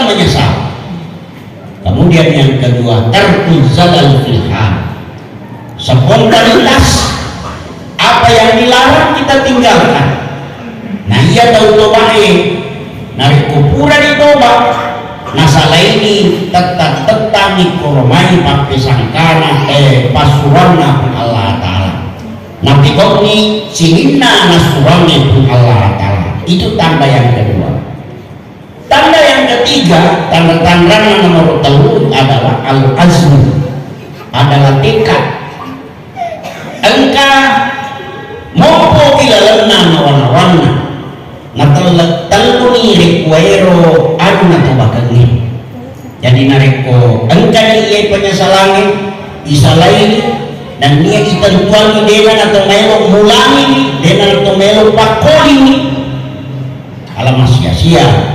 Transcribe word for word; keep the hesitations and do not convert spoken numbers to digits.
menyesal. Kemudian yang kedua, tarkuz zalal fil hal. Spontanitas, apa yang dilarang kita tinggalkan. Nah, iya tau tobae, narekko pura ditoba, nasalaini, tetap-tettangi koromai pappesangkana, eh, passuranna Puang Allah Ta'ala. Napikonni sininna nassurangi Puang Allah Ta'ala. Itu tanda yang kedua. Tanda yang ketiga, tanda-tandana nomor tellu adalah al-azmu, adalah tekad. Engka mompoki lalenna nawa-nawanna, natelle-, telluni rekkuwaero anu natobakengnge. Jadi narekko engkani iye penyesalangnge, isalaini, nennia itentuangi dena nato melo mulangi, dena nato melo pakkolingi, ala massia-sia.